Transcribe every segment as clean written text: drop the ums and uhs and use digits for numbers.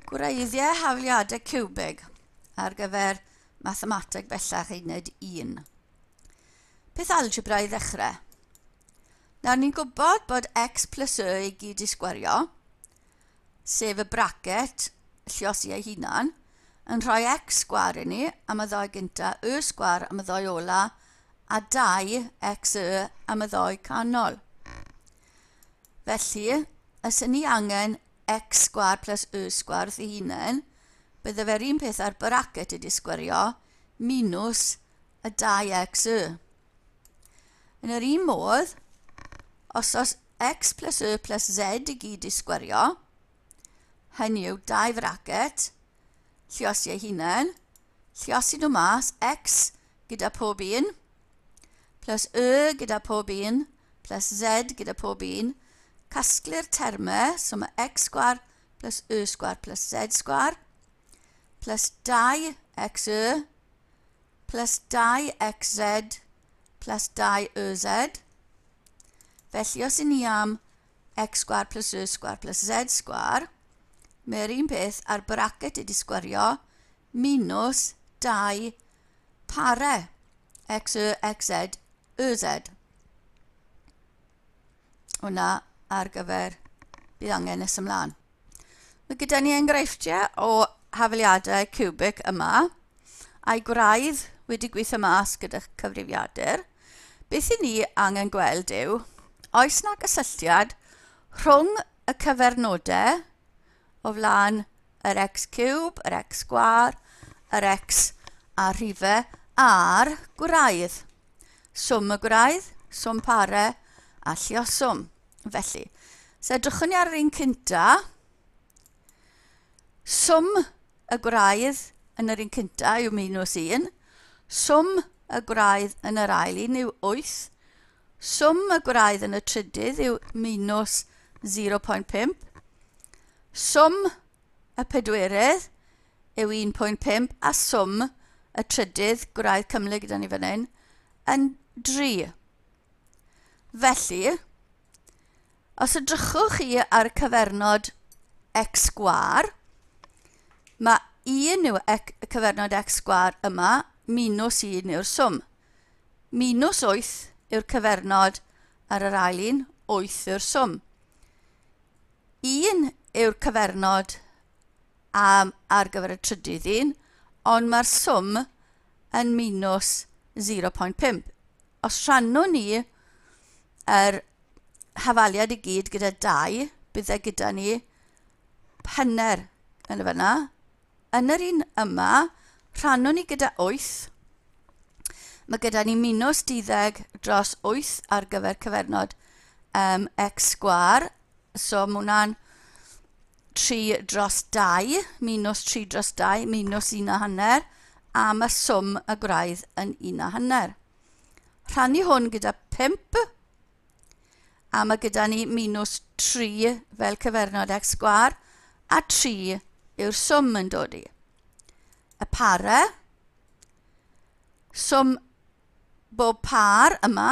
Gwreiddiau hafaliadau ciwbig ar gyfer mathemateg bellach uned 1. Peth algebra i ddechrau. Nawr ni'n gwybod bod x plus y i gyd i sgwario, sef y bracet lliosi ei hunan, yn rhoi x sgwar i ni am y ddoi gynta, y sgwar am y ddoi ola, a 2 x y am y ddoi canol. Felly, os ni angen x sgwar plus y sgwar wrth ei hunain, bydde fe'r un peth â'r bracet wedi sgwario, minus y 2x y. Yn yr un modd, os oes x plus y plus z i gyd i sgwario, hynny yw dau fracet, lliosi ei hunain, lliosi nhw mas, x gyda pob un, plus y gyda pob un, plus z gyda pob un, casglu'r termau, so mae x sgwar plus y sgwar plus z sgwar, plus 2xy plus 2xz plus 2yz. Felly os i ni am x sgwar plus y sgwar plus z sgwar, mae'r un peth a'r bracet wedi sgwario minus 2 pare x, y, x, z, y, z. Hwna ar gyfer bydd angen nes ymlaen. Mae gyda ni enghreifftiau o hafaliadau cubic yma, a'i gwraidd wedi gweithio mas gyda'ch cyfrifiadur. Beth i ni angen gweld yw, oes na gysylltiad rhwng y cyfernodau o flaen yr x cube, yr x sgwar, yr x a rhifau a'r gwraidd. Swm y gwraidd, swm pare a lluoswm. Felly, so edrychwn ni ar yr un cynta. Swm y gwraidd yn yr un cynta yw minus 1. Swm y gwraidd yn yr ail un yw 8. Swm y gwraidd yn y trydydd yw minus 0.5. Swm y pedwerydd yw 1.5 a swm y trydydd gwraidd cymhlyg gyda ni fan hyn yn 3. Felly, os edrychwch chi ar y cyfernod x sgwar, mae 1 yw y cyfernod x sgwar yma, minus 1 yw'r swm. Minus 8 yw'r cyfernod ar yr ail un, 8 yw'r swm. 1 yw'r cyfernod am, ar gyfer y trydydd un, ond mae'r swm yn minus 0.5. Os rhannwn ni yr hafaliad i gyd gyda 2, bydd e gyda ni hanner yn y fyna. Yn yr un yma, rhannwn ni gyda 8. Mae gyda ni minus 12 dros 8 ar gyfer cyfernod um, x sgwar. So mae hwnna'n 3 dros 2, minus 3 dros 2, minus 1 a hanner, a mae swm y gwraidd yn 1 a hanner. Rhannu hwn gyda 5, a mae gyda ni minus 3 fel cyfernod x sgwar, a 3 yw'r swm yn dod i. Y pare, swm bob par yma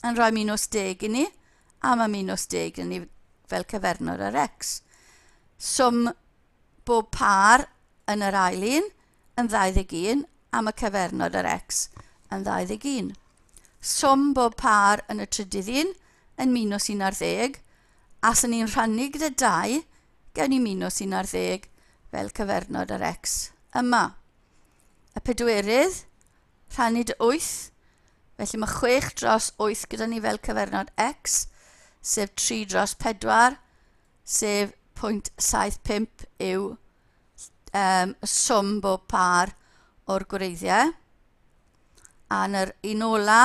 yn rhoi minus 10 i ni, a mae minus 10 i ni fel cyfernod ar x. Swm bob par yn yr ail un yn 21, a mae cyfernod ar x yn 21. Swm bob par yn y trydydd un yn minus 11, a sy'n ni'n rhannu gyda 2, gewn ni minus 11 fel cyfernod ar x yma. Y pedwerydd, rhannu dy 8, felly mae 6 dros 8 gyda ni fel cyfernod x, sef 3 dros 4, sef 0.75 yw um, y swm bob par o'r gwreiddiau. A yn yr un ola,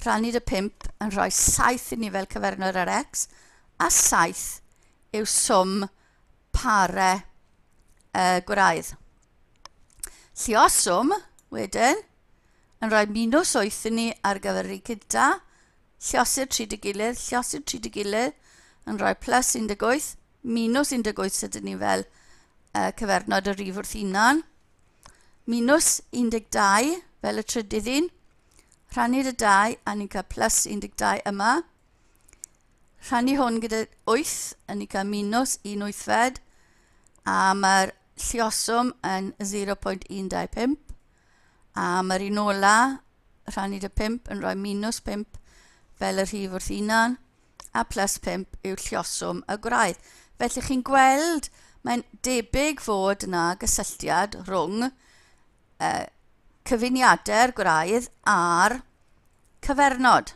rhannu dy 5 yn rhoi 7 i ni fel cyfernod ar x, a 7 yw swm pare uh, gwraidd. Lluoswm, wedyn, yn rhoi minus 8 i ni ar gyfer yr un cynta, lliosi'r tri dy gilydd, lliosi'r tri dy gilydd, yn rhoi plus 18, minus 18 sydd ni fel uh, cyfernod y rif wrth hunan, minus 12 fel y trydydd un, rhannu dy 2 a ni'n cael plus 12 yma, rhannu hwn gyda 8 a ni'n cael minus 1 wythfed, A mae'r lluoswm yn 0.125. A mae'r un ola, rhannu dy 5, yn rhoi minus 5 fel y rhif wrth unan, a plus 5 yw lluoswm y gwraidd. Felly chi'n gweld, mae'n debyg fod yna gysylltiad rhwng cyfuniadau'r gwraidd a'r cyfernod.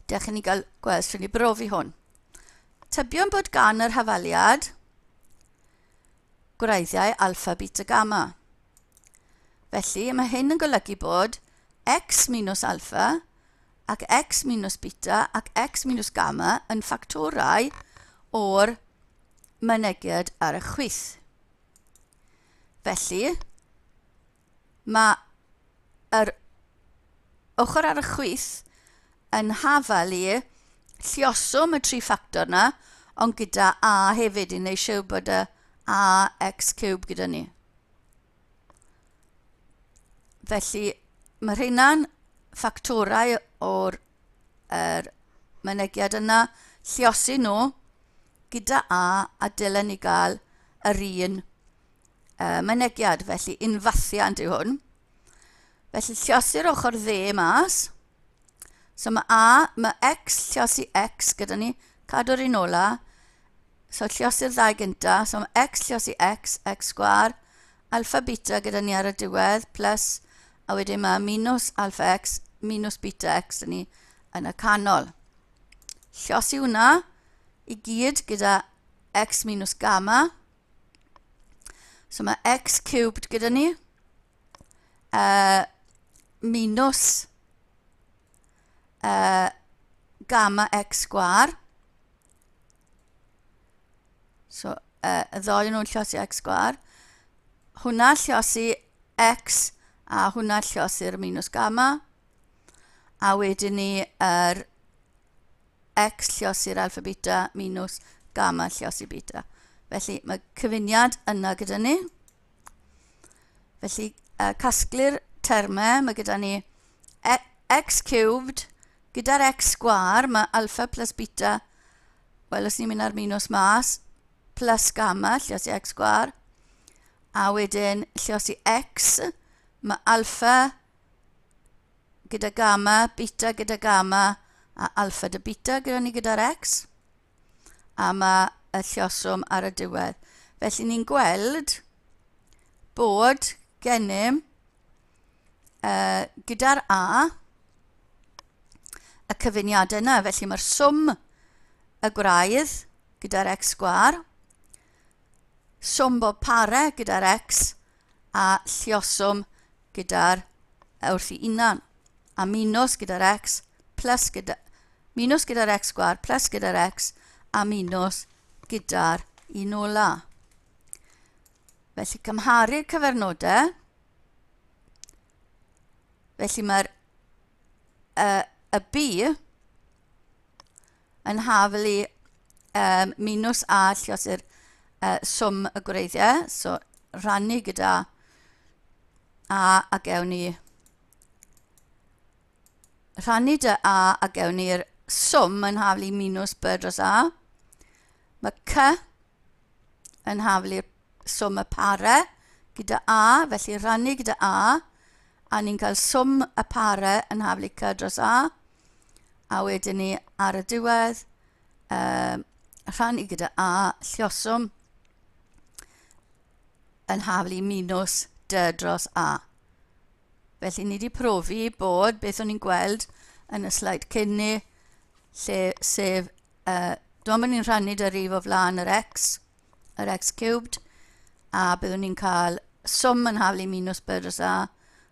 Dewch i ni gael gweld sut ni brofi hwn. Tybiwn bod gan yr hafaliad gwreiddiau alfa, beta, gamma. Felly, mae hyn yn golygu bod x minus alfa ac x minus beta ac x minus gamma yn ffactorau o'r mynegiad ar y chwith. Felly, mae yr ochr ar y chwith yn hafal i llioswm y tri ffactor na, ond gyda a hefyd i wneud siwr bod y a x cube gyda ni. Felly, mae rheina'n ffactorau o'r er mynegiad yna, lliosi nhw gyda a a dylen ni gael yr un mynegiad, felly unfathiant yw hwn. Felly lliosi'r ochr dde mas. So mae A, mae X lliosi X gyda ni, cadw'r un ola. So lliosi'r ddau gynta, so mae X lliosi X, X sgwar, alfa beta gyda ni ar y diwedd, plus, a wedyn mae minus alfa X, minus beta X gyda ni yn y canol. Lliosi hwnna i gyd gyda X minus gamma. So mae x cubed gyda ni, minus gamma x sgwar. So y ddoi nhw'n llosi x sgwar. Hwna llosi x a hwnna llosi'r minus gamma. A wedyn ni yr x lliosi'r alfa beta minus gamma lliosi beta. Felly mae cyfuniad yna gyda ni. Felly casglu'r termau, mae gyda ni e, x cubed gyda'r x sgwar, mae alfa plus beta, wel os ni'n mynd ar minus mas, plus gamma, lliosi x sgwar, a wedyn lliosi x, mae alfa gyda gamma, beta gyda gamma, a alfa dy beta gyda ni gyda'r x. A mae y llioswm ar y diwedd. Felly ni'n gweld bod gennym gyda'r A y cyfuniadau yna. Felly mae'r swm y gwraidd gyda'r x sgwar, swm bob pare gyda'r x a lluoswm gyda'r wrth i unan, a minus gyda'r x, plus gyda, minus gyda'r x sgwar, plus gyda'r x, a minus gyda'r un ola. Felly cymharu'r cyfernodau. Felly mae'r y B yn hafel i um, minus a lliosi'r swm y gwreiddiau. So rhannu gyda a a gewn ni rhannu dy a a gewn ni'r swm yn hafel i minus b dros a. Mae c yn hafel i'r swm y pare gyda a, felly rhannu gyda a, a ni'n cael swm y pare yn hafel i c dros a. A wedyn ni ar y diwedd, rhannu gyda a llioswm yn haflu minus d dros a. Felly ni wedi profi bod beth o'n i'n gweld yn y sleid cyn ni, lle sef, dwi'n bod ni'n rhannu dy rif o flaen yr x, yr x cubed, a byddwn ni'n cael swm yn haflu minus b dros a,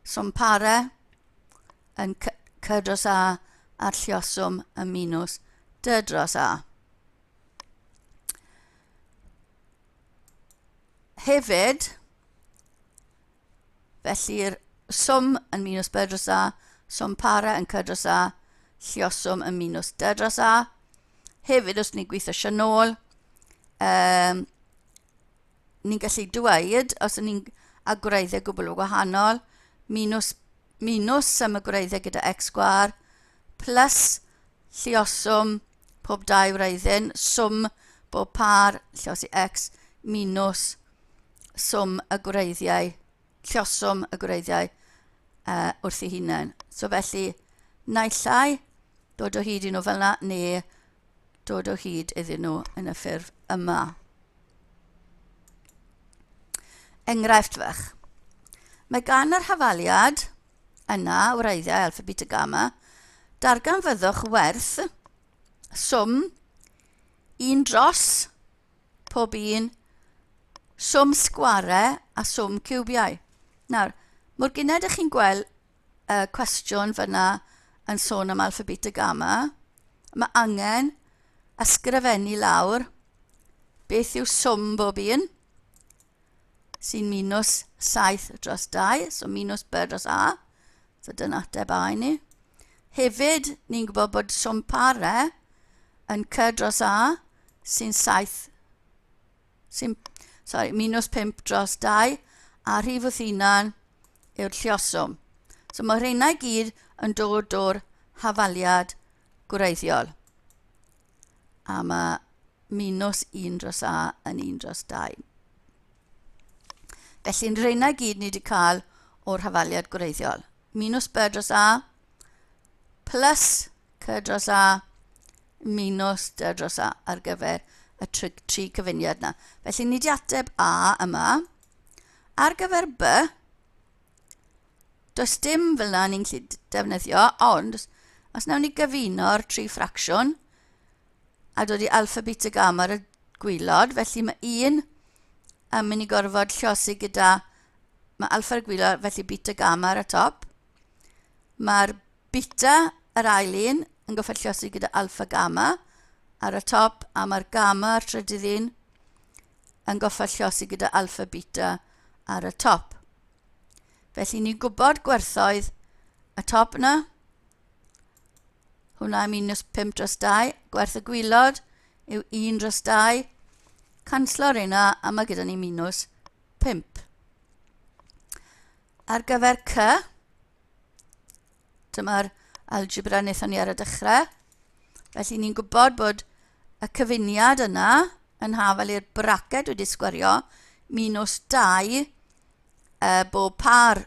swm pare yn c dros a a'r lluoswm yn minus d dros a. Hefyd, felly'r swm yn minus b dros a, swm para yn c dros a, lluoswm yn minus d dros a. Hefyd, os ni'n gweithio eisiau nôl, ni'n gallu dweud, os ni'n a gwreiddiau gwbl wahanol, minus, minus sum y gwreiddiau gyda x sgwar, plus lluoswm pob dau wreiddyn, swm bob par, lluosi x, minus swm y gwreiddiau, llioswm y gwreiddiau wrth ei hunain. So felly, naill ai dod o hyd i nhw fel yna, neu dod o hyd iddyn nhw yn y ffurf yma. Enghraifft fach. Mae gan yr hafaliad yna, wreiddiau alfa, beta, gamma, darganfyddwch werth swm 1 dros pob un swm sgware a swm ciwbiau. Nawr, mor gyned ych chi'n gweld y cwestiwn fyna yn sôn am alfa, beta, gamma, mae angen ysgrifennu lawr beth yw swm bob un, sy'n minus 7 dros 2, so minus b dros a, so dyna ateb A i ni. Hefyd, ni'n gwybod bod swm pare yn c dros a, sy'n 7, sy'n, sorry, minus 5 dros 2, a rhif wrth hunan yw'r lluoswm. So mae rheina i gyd yn dod o'r hafaliad gwreiddiol. A mae minus 1 dros A yn 1 dros 2. Felly, rheina i gyd ni wedi cael o'r hafaliad gwreiddiol. Minus B dros A plus C dros A minus D dros A ar gyfer y tri, tri cyfuniad na. Felly ni wedi ateb A yma. Ar gyfer B, does dim fel na ni'n gallu defnyddio, ond os nawn ni gyfuno'r tri ffracsiwn a dod i alfa, beta, gamma ar y gwylod, felly mae un yn mynd i gorfod llosi gyda, mae alfa ar y gwylod, felly beta, gamma ar y top. Mae'r Beta, yr ail un, yn gorfod lliosi gyda alfa gamma ar y top, a mae'r gamma, yr trydydd un, yn gorfod lliosi gyda alfa beta ar y top. Felly ni'n gwybod gwerthoedd y top yna. Hwna minus 5 dros 2. Gwerth y gwylod yw 1 dros 2. Canslo'r yna a mae gyda ni minus 5. Ar gyfer C, Dyma'r algebra wnaethon ni ar y dechrau. Felly ni'n gwybod bod y cyfuniad yna yn hafal i'r braced wedi sgwario minus 2 bob par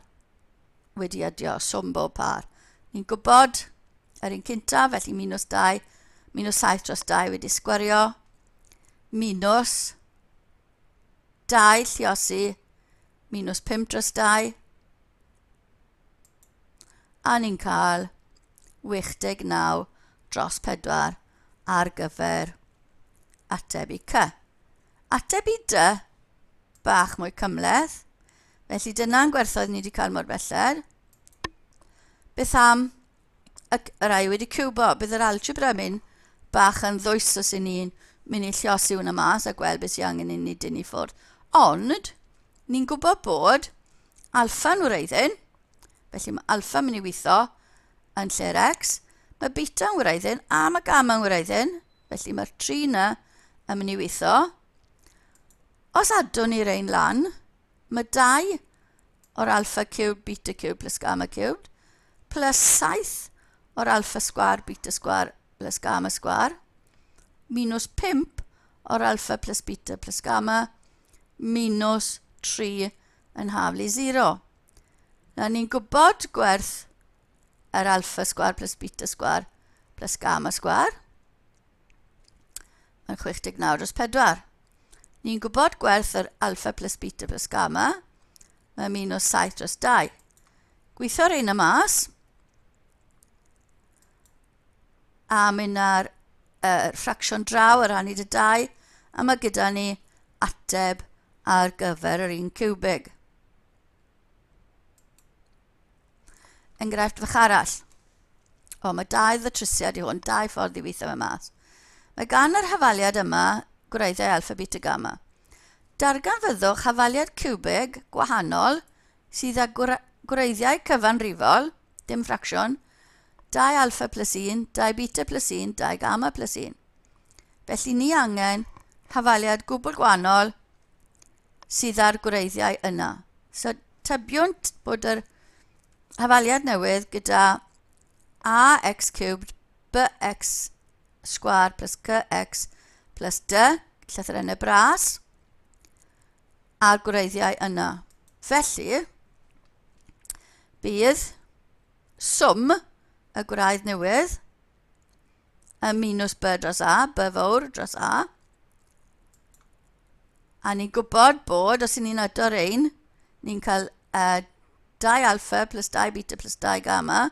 wedi adio, swm bob par. Ni'n gwybod yr un cyntaf, felly minus 2, minus 7 dros 2 wedi sgwario, minus 2 lliosi, minus 5 dros 2, a ni'n cael 89 dros 4 ar gyfer ateb i C. Ateb i D, bach mwy cymhleth, felly dyna'n gwerthoedd ni wedi cael mor belled. Beth am y, y rai wedi ciwbo? Bydd yr algebra yn mynd bach yn ddwys os y'n ni'n mynd i lliosi hwnna mas a gweld beth sy'n angen i ni dynnu ffwrdd. Ond, ni'n gwybod bod alfa'n wreiddyn, felly mae alfa yn mynd i weithio yn lle'r x, mae beta yn wreiddyn a mae gamma yn wreiddyn, felly mae'r tri yna yn mynd i weithio. Os adwn ni rein lan, mae 2 o'r alpha cubed, beta cubed plus gamma cubed, plus 7 o'r alpha sgwar, beta sgwar plus gamma sgwar, minus 5 o'r alpha plus beta plus gamma, minus 3 yn haflu 0. Na ni'n gwybod gwerth yr alpha sgwar plus beta sgwar plus gamma sgwar. Mae'n 69 dros 4. Ni'n gwybod gwerth yr alpha plus beta plus gamma. Mae'n minus 7 dros 2. Gweithio'r un y mas. A mynd ar uh, ffracsiwn draw ar rhannu dy 2. A mae gyda ni ateb ar gyfer yr un ciwbig. Enghraifft fach arall. O, mae dau ddatrysiad i hwn, dau ffordd i weithio fe mas. Mae gan yr hafaliad yma gwreiddiau alfa, beta, gamma. Darganfyddwch hafaliad ciwbig gwahanol sydd â gwreiddiau cyfanrifol, dim ffracsiwn, 2 alfa plus 1, 2 beta plus 1, 2 gamma plus 1. Felly ni angen hafaliad gwbl gwahanol sydd â'r gwreiddiau yna. So tybiwn bod yr hafaliad newydd gyda ax cubed bx sgwar plus cx plus d, llythrennau bras. a'r gwreiddiau yna. Felly, bydd swm y gwraidd newydd yn minus b dros a, b fawr dros a. A ni'n gwybod bod, os ni'n ado'r ein, ni'n cael 2 alpha plus 2 beta plus 2 gamma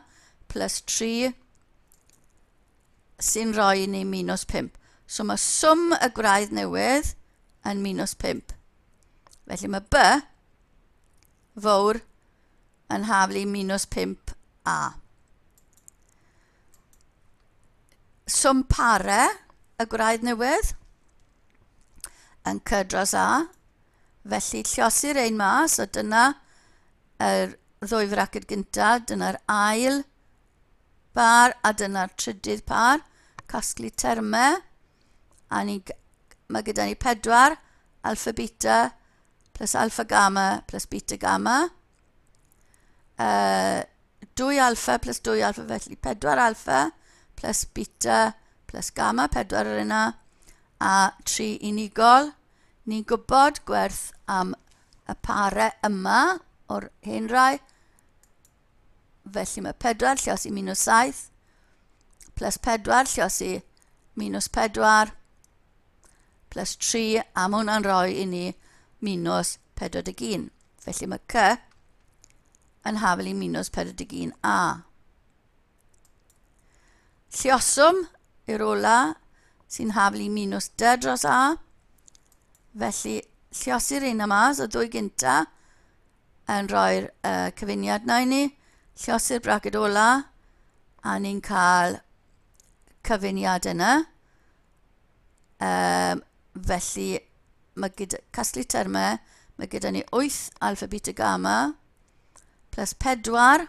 plus 3 sy'n rhoi i ni minus 5. So mae swm y gwraidd newydd yn minus 5. Felly mae B fawr yn haflu minus 5A. Swm pare y gwraidd newydd yn C dros A. Felly lliosi'r ein mas, so dyna yr ddwy fraced gyntaf, dyna'r ail bar a dyna'r trydydd par. Casglu termau. A ni, mae gyda ni 4 alpha beta plus alpha gamma plus beta gamma. 2 alpha plus 2 alpha, felly 4 alpha plus beta plus gamma, 4 ar yna, a 3 unigol. Ni'n gwybod gwerth am y pare yma o'r hen rai. Felly mae 4 llios i minus 7 plus 4 llios i minus 4 plus 3, a mae hwnna'n rhoi i ni minus 41. Felly mae C yn hafel i minus 41A. Lluoswm yw'r ola sy'n hafel i minus D dros A. Felly lluosi'r un yma, so ddwy gynta yn rhoi'r cyfuniad na i ni. Lluosi'r braced ola a ni'n cael cyfuniad yna. Felly, mae gyda, casglu termau, mae gyda ni 8 alpha beta gamma plus 4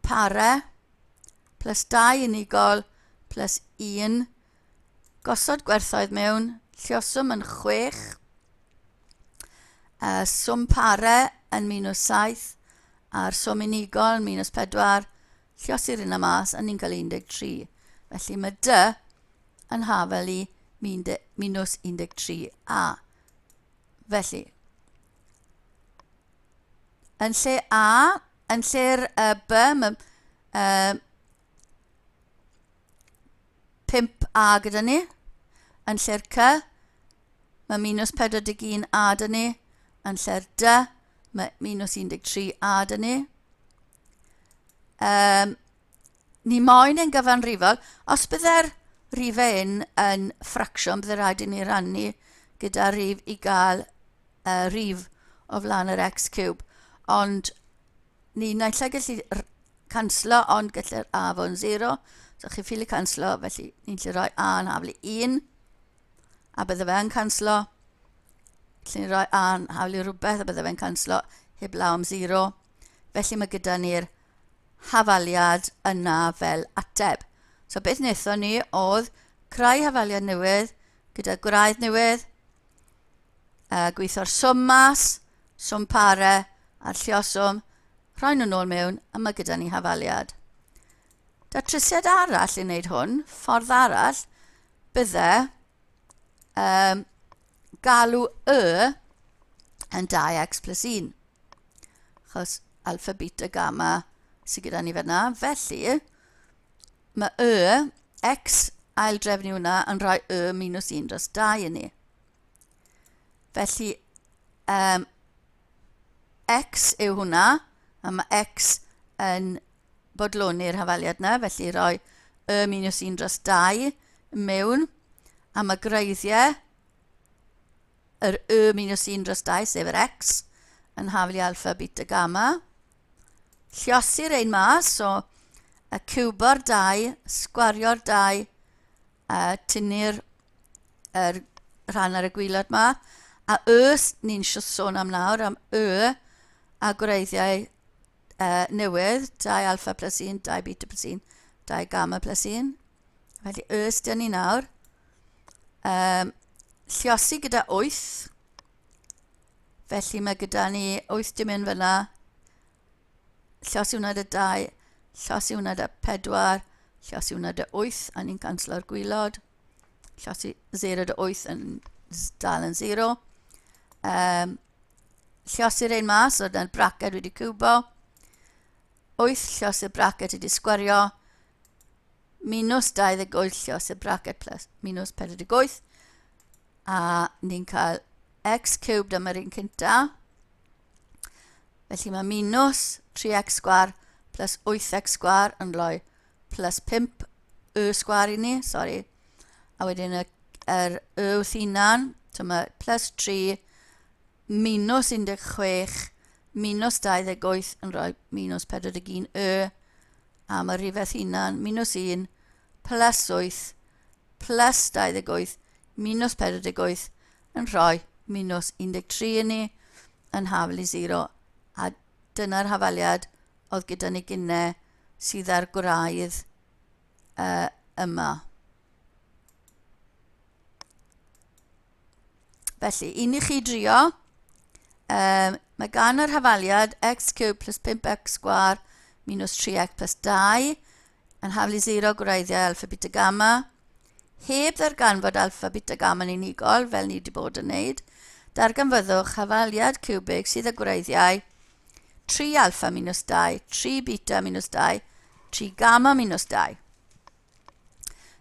pare plus 2 unigol plus 1. Gosod gwerthoedd mewn, lluoswm yn 6, swm pare yn minus 7, a'r swm unigol yn minus 4, Lliosi'r un mas a ni'n cael 13. Felly mae D yn hafel i minus 13a. Felly, yn lle A, yn lle'r B, mae 5A gyda ni. Yn lle'r C, mae minus 41A gyda ni. Yn lle'r D, mae minus 13A gyda ni. Ni moyn yn gyfanrifol. Os bydde'r rhifau hyn yn ffracsiwn, bydde rhaid i ni rannu gyda rhif i gael rhif o flaen yr x cube. Ond ni naill ai gallu canslo, ond gallu'r a fod yn 0. So chi ffili canslo, felly ni'n gallu rhoi a yn haflu 1, a bydde fe'n canslo. Felly ni'n rhoi a yn haflu rhywbeth, a bydde fe'n canslo heblaw am 0. Felly mae gyda ni'r hafaliad yna fel ateb. So beth wnaethon ni oedd creu hafaliad newydd gyda gwraidd newydd, gweithio'r swm mas, swm pare a'r lluoswm, rhoi nhw nôl mewn a mae gyda ni hafaliad. Datrysiad arall i wneud hwn, ffordd arall, bydde galw y yn 2x plus 1. Achos alpha, beta, gamma sydd gyda ni fan'na. Felly, mae y, x ail drefnu hwnna yn rhoi y minus 1 dros 2 i ni. Felly, x yw hwnna, a mae x yn bodloni'r hafaliad yna, felly rhoi y minus 1 dros 2 mewn, a mae gwreiddiau yr y minus 1 dros 2, sef yr x, yn haflu alpha, beta, gamma. Lliosi'r ein mas, so y ciwbo'r 2, sgwario'r 2, a tynnu'r yr rhan ar y gwylod ma. A y ni'n eisiau sôn am nawr, am y a gwreiddiau newydd, 2 alpha plus 1, 2 beta plus 1, 2 gamma plus 1. Felly y sydd ni nawr. Lliosi gyda 8. Felly mae gyda ni 8 dim un fyna. Lliosi hwnna dy 2, lliosi hwnna dy 4, lliosi hwnna dy 8, a ni'n canslo'r gwylod. Lliosi 0 dy 8 yn dal yn 0. Lliosi'r ein mas, so dyna'r braced wedi cwbo. 8 lliosi'r braced wedi sgwario. Minus 28 lliosi'r braced plus minus 48. A ni'n cael x cubed am yr un cynta. Felly mae minus 3x sgwar plus 8x sgwar yn rhoi plus 5 y sgwar i ni, sori. A wedyn y, yr y wrth hunan, so mae plus 3 minus 16 minus 28 yn rhoi minus 41 y, a mae rhifedd hunan minus 1 plus 8 plus 28 minus 48 yn rhoi minus 13 i ni yn hafal i 0 a dyna'r hafaliad oedd gyda ni gynne sydd ar gwraidd uh, yma. Felly, un i chi drio, um, mae gan yr hafaliad x cube plus 5x sgwar minus 3x plus 2 yn haflu 0 gwreiddiau alfa beta gamma. Heb ddarganfod alfa beta gamma yn unigol, fel ni wedi bod yn wneud, darganfyddwch hafaliad ciwbig sydd â gwreiddiau 3 alfa minus 2, 3 beta minus 2, 3 gamma minus 2.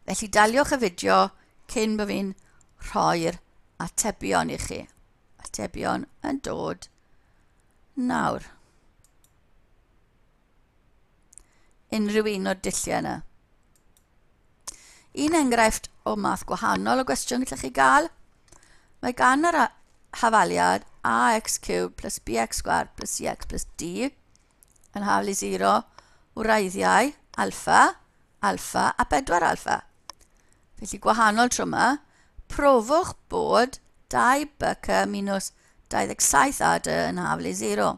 Felly daliwch y fideo cyn bod fi'n rhoi'r atebion i chi. Atebion yn dod nawr. Unrhyw un o'r dulliau yna. Un enghraifft o math gwahanol o gwestiwn gallech chi gael. Mae gan yr hafaliad ax cubed plus bx sgwâr plus cx plus d yn hafal i 0 wreiddiau alfa, alfa a 4 alfa. Felly gwahanol tro yma, profwch bod 2bc minus 27 ad yn hafal i 0.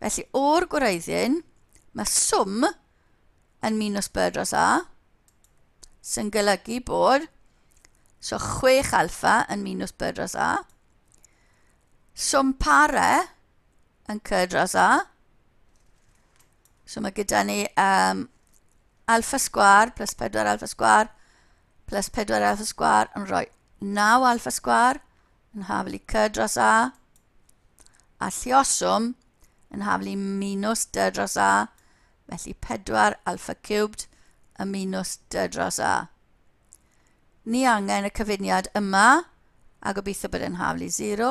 Felly o'r gwreiddyn, mae swm yn minus b dros a, sy'n golygu bod, so 6 alfa yn minus b dros a, swm pare yn c dros a, so mae gyda ni um, alfa sgwar plus 4 alfa sgwar plus 4 alfa sgwar yn rhoi 9 alfa sgwar yn haflu c dros a, a lluoswm yn haflu minus d dros a, felly 4 alfa cubed yn minus d dros a. Ni angen y cyfuniad yma, a gobeithio bod e'n haflu 0.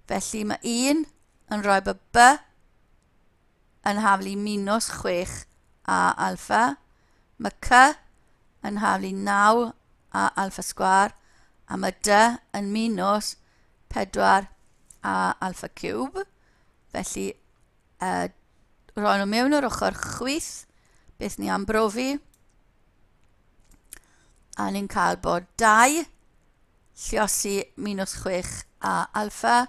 Felly mae 1 yn rhoi bod b yn haflu minus 6 a alfa. Mae c yn haflu 9 a alfa sgwar a mae d yn minus 4 a alfa cube. Felly, rhoi nhw mewn o'r ochr chwith, beth ni am brofi. A ni'n cael bod 2 lliosi minus 6 a alfa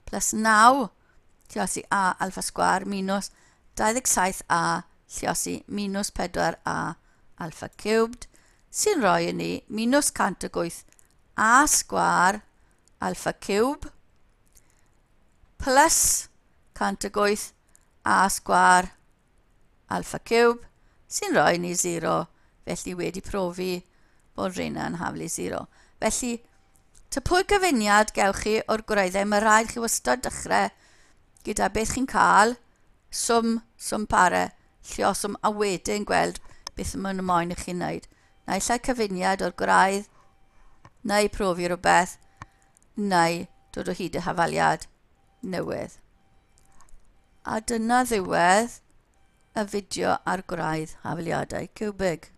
plus 9 lliosi a alfa sgwar minus 27 a lliosi minus 4 a alfa cubed sy'n rhoi i ni minus 108 a sgwar alfa cube plus 108 a sgwar alfa cube sy'n rhoi ni 0, felly wedi profi bod rheina yn haflu 0. Felly, ta pwy gyfuniad gewch chi o'r gwreiddau, mae rhaid chi wastad dechrau gyda beth chi'n cael, swm, swm pare, lluoswm, a wedyn gweld beth maen nhw moyn i chi wneud. Naill ai cyfuniad o'r gwraidd, neu profi rhywbeth, neu dod o hyd i hafaliad newydd. A dyna ddiwedd y fideo ar gwraidd hafaliadau ciwbig.